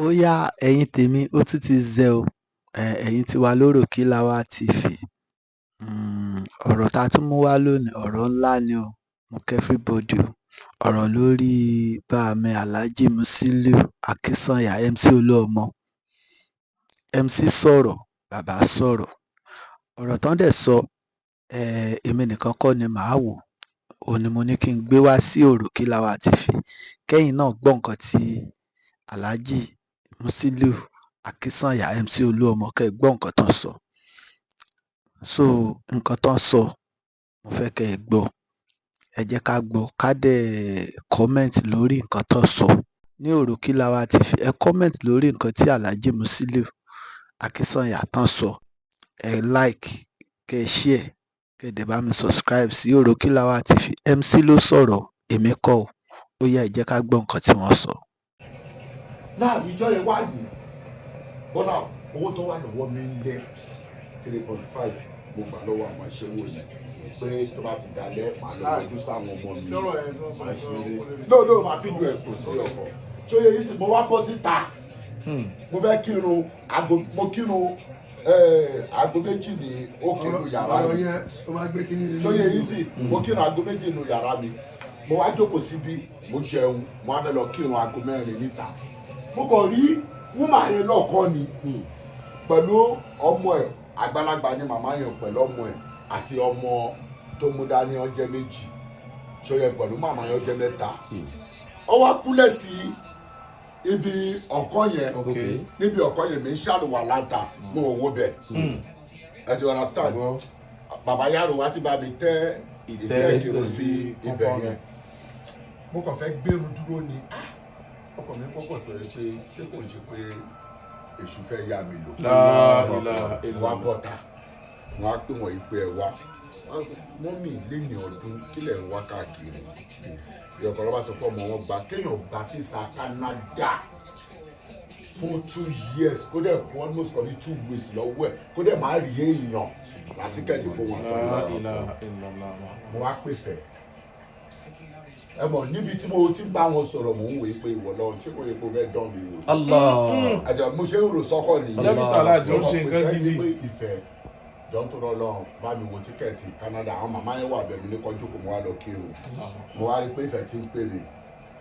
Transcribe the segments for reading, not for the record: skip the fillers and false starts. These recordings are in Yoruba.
Ó yá, ẹ̀yin tèmi, ó tún ti zẹ̀ o. Ẹ̀yin tiwa lórí Òkìláwá TV. Ọ̀rọ̀ tá a tún mú wá lónìí, ọ̀rọ̀ ńlá ni o. Mo kí everybody o. Ọ̀rọ̀ lórí bàámi Alhaji Musiliu Akínsànyà, MC Olúọmọ. MC sọ̀rọ̀, bàbá sọ̀rọ̀. Ọ̀rọ̀ tán dẹ̀ sọ, èmi nìkan kọ́ ni màá wò. Òun ni mo ní kí n gbé wá sí Òròkìláwá TV. Kẹ́yìn náà gbọ́ nǹkan tí Alhaji Musiliu Akínsànyà, MC Olúọmọ, kẹ́ ẹ gbọ́ nǹkan tán sọ. So nǹkan tán sọ, mo fẹ́ kẹ́ ẹ gbọ́. Ẹ jẹ́ ká gbọ́, ká dẹ̀ comment lórí nǹkan tán sọ ní Òròkìláwá TV. Ẹ comment lórí nǹkan tí Alhaji Musiliu Akínsànyà tán sọ. Ẹ like, kẹ́ ẹ share, kẹ́ ẹ dẹ̀ bá mi subscribe sí Òròkìláwá TV. MC ló sọ̀rọ̀, èmi kọ́ o. Ó yá, ẹ jẹ́ ká gbọ́ nǹkan tí wọ́n sọ. Náà ìjọ yẹn wà ní bọ́lá, owó tó wà lọ́wọ́ mi ń lé 3.5. Mo gbà lọ́wọ́ àwọn aṣẹ́wó yìí pé tó bá ti dalẹ̀, màá lọ yọjú sáwọn ọmọ mi, màá ṣeré lóòótọ́, màá fi lu ẹ̀kọ́ sí ọkọ̀ ṣóyè yìí sì. Mo wá bọ́ síta, mo fẹ́ kírun aago, mo kírun aago 2 ní ó kírun yàrá ọ̀rọ̀ mi. Yẹn tó bá gbé kíní. Ṣóyè yìí sì, mo kírun aago 2 nù yàrá mi, mo wá jókòó síbí, mo jẹun, mo wá fẹ́ lọ kírun aago 4 níta. Mo kàn rí woman yẹn lọ́ọ̀kan ni pẹ̀lú ọmọ ẹ̀. Àgbàlagbà ni màmá yẹn, pẹ̀lú ọmọ ẹ̀ àti ọmọ tó mú dání, ọjẹ́ méjì ṣóyẹ, pẹ̀lú màmá yẹn, ọjẹ́ mẹ́ta. Ó wá kúlẹ̀ sí ibi ọ̀kan yẹn. Níbi ọ̀kan yẹn, mi ń ṣàlùwà láta, mo ò wo bẹ̀. Ẹ ti understand? Bàbá yàrá wa ti bá mi tẹ́ ìtẹ́ ìkírun sí ibẹ̀ yẹn. Mo kàn fẹ́ gbérun dúró ni. Ah, ọkọ mi kọ́kọ́ sọ pé ṣé kò ń ṣe pé èṣù fẹ́ yá mi lò? La ilaha Wá illallah. bọ́ta, wọ́n á pè wọ́n yìí pé ẹ wá, mummy, lẹ́ni ọdún kílẹ̀ ń wá káàkiri. Ìyọkọ̀ lọ́ba sọ pé ọmọ wọn gba, kéèyàn gba visa Canada fún 2 years, kó dẹ̀ kú almost for the 2 weeks lọ́wọ́ ẹ̀, kó dẹ̀ má rí èèyàn ra ticket fún wọn. La ilaha illallah. Mo wá pè fẹ́ ẹ mọ̀ níbi tí mo ti ń bá wọn sọ̀rọ̀, mò ń wòye pé ìwọ lọ́wọ́, ṣé kò yẹ kó fẹ́ dán mi wò? Allah. Àti mo ṣe ń rò sọ́kọ̀ nìyí. Dókítà láti ó ṣe nǹkan gidi. Pé ìfẹ́ jọ tó rọ lọ́rùn bá mi wo ticket Canada. Àwọn màmá yẹn wà bẹ́ẹ̀ mi ní kọjú kò, mo wá lọ kírun. Mo wá rí pé ìfẹ́ ti ń pè mí.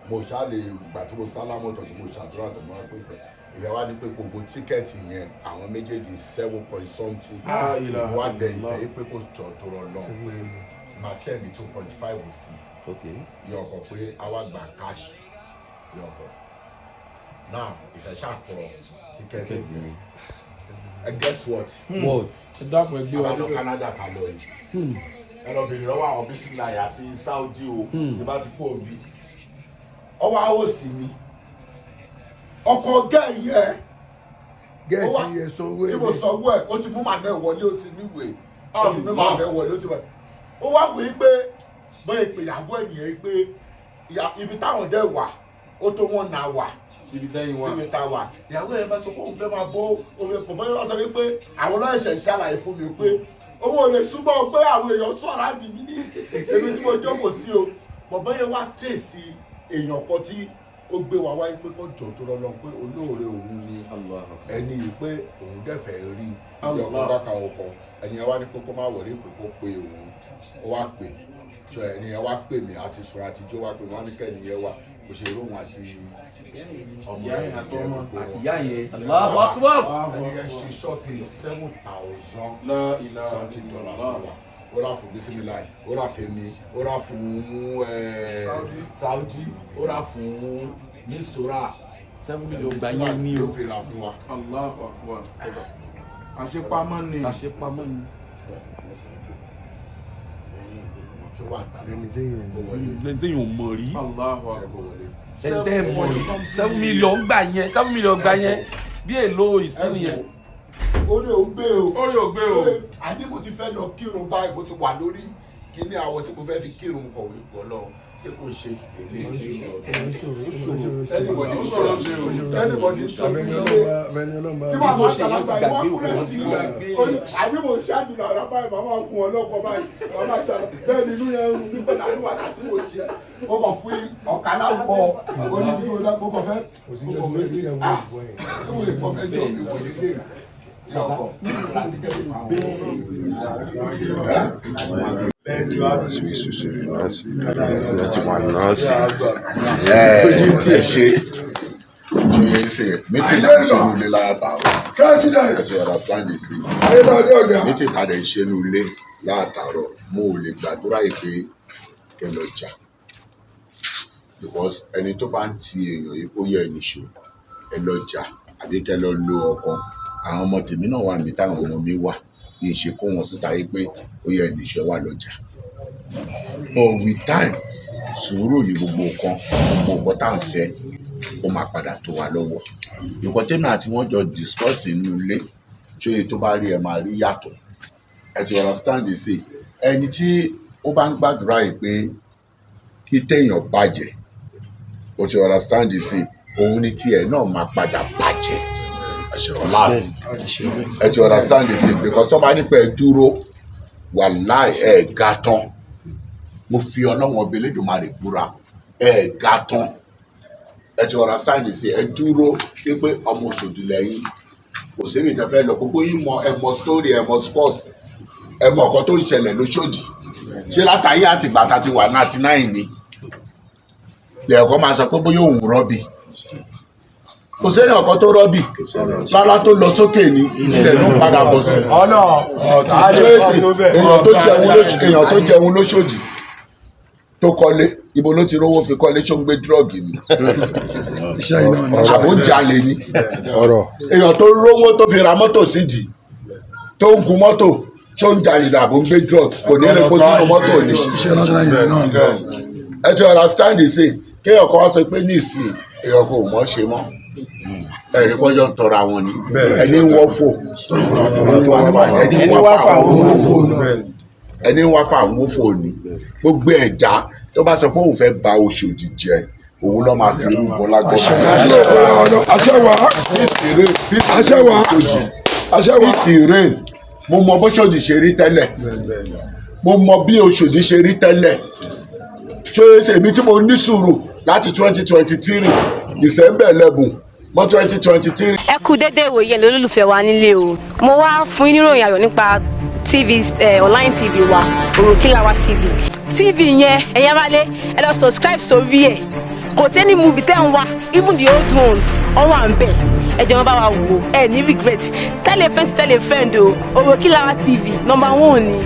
Mo ṣáà lè gbà tí mo sálámọ̀ tó, tí mo ṣàdúrà tó, mo wá pé ìfẹ́. Ìfẹ́ wá ní pé gbogbo ticket yẹn, àwọn méjèèjì, seven point something. La ilaha Mo wá bẹ illallah. ìfẹ́ yìí pé kó jọ tó rọ lọ́rùn pé máa send 2.5 sí yọ ọkọ̀ pé àwa gba cash yọ ọkọ̀ now. Ìfẹ́ ṣàkọ ticket yẹn. And guess what? What? Ẹ dákun, ẹ gbé wa Àbálọ lórí. Canada ká lọ yìí, ẹ lọ bèrè lọ́wọ́ àwọn bísíláì àti Saudi o. Tí bá ti kú òbí ọwọ́ àwọn òsì mi ọkọ̀ gẹ́ yẹn. Gẹ́ẹ̀tì yẹn sanwó. Tí mo sanwó ẹ̀, ó ti mú màmá ẹ̀ wọlé, ó ti níwèé, ó ti mú màmá ẹ̀ wọlé, ó ti wẹ̀. Ó wá wí pé bóyá ìpè ìyàwó ẹ̀ nìyẹn pé ibi táwọn dẹ̀ wà, ó tó wọ́n nà wà síbi tẹ́yìn wa. Síbi tá a wà, ìyàwó ẹ̀ bá sọ pé òun fẹ́ máa bọ́, òun fẹ́ pọ̀. Bóyá wọ́n sọ wípé àwọn ọlọ́ọ̀ṣẹ̀ ń ṣàlàyé fún mi pé òun ò lè súnmọ́, pé àwọn èèyàn sọ̀rọ̀ àdì mí ní èmi tí mo jókòó sí o. Bọ̀bọ́ yẹn wá tírèsì èèyàn kan tí ó gbé wa wáyé pé kó jọ tó lọ́lọ́ pé olóore òun ni Allah. ẹni yìí, pé òun dẹ̀ fẹ́ rí bí Allah. ọkọ̀ báka ọkọ̀. Ẹni yẹn wá ní kókó má wọlé pé kó pe òun. Ó wá pè sọ, ẹni yẹn wá pè mí àti sùn àti jó, wá pè wọ́n á ní kẹ́ni yẹn wà bó ṣe róhun àti ọmọ Ìyá ẹ̀ yẹn àtọmọ. gbogbo Àti wọn. ìyá yẹn. Allahu Akbar. Ẹni yẹn ṣe shopping 7,000 La ilaha something dollar illallah. fún wa. Ó rà fún bisimilayi, ó rà fún mi, ó rà fún Saudi, ó rà fún misora. 7 million gbà yẹn ní o. Ló fi rà fún wa. Allahu Akbar. Àṣepamọ́ ni. Àṣepamọ́ ni. Ṣó wà tà? Ẹni tí yẹn Kó wọlé. Lẹ́yìn téèyàn ò mọ̀ rí. Allahu Ẹ Akbar. kó wọlé. Ẹni tẹ́ ẹ mọ̀ rí. 7 million gbà yẹn, 7 million gbà yẹn, bí èlò ìsìn yẹn. Ó ní òun gbé o. Ó rí ògbé o. Àní mo ti fẹ́ lọ kírun báyìí, mo ti wà lórí kíní àwọn tí mo fẹ́ fi kírun. Mo kọ̀wé gbọ́ lọ, ṣé kò ṣe èlé ìlú ọdún? Ó ṣòro, ó ṣòro. Anybody Ó ṣòro ṣe o. Anybody ṣe sí Abẹ́ni ilé ọlọ́mọ abẹ́ni ọlọ́mọ. tí màmá Bó ṣe yẹn ti àgbàlagbà gbàgbé yìí wọ́n kúrẹ́ òun. sí i ó ní àbí mo ń ṣáàdùn ara báyìí, màmá kún ọ lọ́kọ̀ báyìí, màmá ṣàlọ́ bẹ́ẹ̀ ni inú yẹn ń rún mí pẹ̀lú àdúrà láti mo ṣe. Mo kàn fún ọ̀kadà wọ onídìrí, mo kàn fẹ́ Kò sí ìjọba ìlú yẹn wọ́n ìbọn yẹn. tí mo lè kọ́ fẹ́ jọ mi wò nílé ní ọkọ̀ láti kẹ́lẹ́ fún àwọn. Ẹ ṣe ṣe ṣe meeting náà ṣe ní ilé látàárọ̀. President. Ẹ ti understand this. Ayélujára ọ̀gá. Meeting tá a dẹ̀ ṣe ní ilé látàárọ̀, mo ò lè gbàdúrà yìí pé kẹ́ lọ jà, because ẹni tó bá ń ti èèyàn yìí kó yẹ ẹni ṣe ẹ lọ jà àbí kẹ́ lọ lo ọkọ. Àwọn ọmọ tèmi náà wà mí, táwọn ọmọ mi wà yìí ṣe kó wọn síta yìí pé ó yẹ ẹni ṣe wà lọ́jà. But with time, sùúrù ní gbogbo nǹkan. Gbogbo nǹkan tá à ń fẹ́, ó máa padà tó wa lọ́wọ́. Nǹkan tèmi àti wọ́n jọ discuss nínú ilé, ṣé tó bá rí ẹ máa rí yàtọ̀. Ẹ ti understand this. Ẹni tí ó bá ń gbàdúrà yìí pé kí téèyàn bàjẹ́, o ti understand this, òun ni tiẹ̀ náà máa padà bàjẹ́ last. Ẹ ti understand this, because tó bá nípa ẹ dúró, wàláì, ẹ ga tán. Mo fi Ọlọ́wọ́n ọbẹ̀ Elédùmarè búra, ẹ ga tán. Ẹ ti understand this. Ẹ dúró pé ọmọ Òṣòdì lẹ́yìn, kò síbi tẹ́ fẹ́ lọ. Gbogbo yín mọ, ẹ mọ story, ẹ mọ sports, ẹ mọ nǹkan tó ń ṣẹlẹ̀ lóṣòdì. Ṣé látàyé àtìgbà tá a ti wà 99 ni lẹ́ẹ̀kọ́ máa sọ pé bóyá òun rọ́bì? Kò sẹ́yìn ọ̀kan tó rọ́bì rárá, tó lọ sókè ní ilẹ̀ ló padà bọ̀ sí. Èèyàn tó jẹun lóṣòdì tó kọ́lé, ibo ló ti rówó fi kọ́lé? Ṣó ń gbé drug ni? Iṣẹ́ iná ni. Àbó ń jalè ni? Ọ̀rọ̀. Èèyàn tó rówó tó fi ra mọ́tò sídìí, tó ń gun mọ́tò, ṣó ń jalè ní àbó ń gbé drug? Kò ní rìn kó sínú mọ́tò ní. Iṣẹ́ national unit náà ni. Ẹ ti understand sí kéèyàn kan wá sọ pé ní ìsìn èèyàn kò mọ̀ ṣe mọ́, ẹ̀rí kọjọ́ ń tọrọ àwọn ni. Ẹni ń wọ́ fò, ẹni ń wá fà ń wó fò, ẹni ń wá fà ń wó fò ni. Gbogbo ẹ̀dá tó bá sọ pé òun fẹ́ ba Òṣòdì jẹ́, òun ló máa fi irú bọ́lá gbọ́. Àṣẹ wa. Àṣẹ wa. Àṣẹ wa. It rain. Mo mọ bóṣòdì ṣe rí tẹ́lẹ̀, mo mọ bí Òṣòdì ṣe rí tẹ́lẹ̀. Ṣé èmi tí mo ní sùúrù láti 2023 December 11 mọ́ 2023. Ẹ kú dédé ìwòye lólùfẹ́ wa nílé o. Mo wá fún yín níròyìn ayọ̀ nípa TV, online TV wa, Òròkìlàwà TV. TV yẹn, ẹ̀yin aráalé, ẹ lọ subscribe sórí ẹ̀. Kò sí any movie tẹ́ ń wá, even the old ones, ọ wà ń bẹ̀. Ẹ jẹ́ wọn bá wa wò, ẹ ní regret. Tell a friend to tell a friend o. Òròkìlàwà TV number one ni.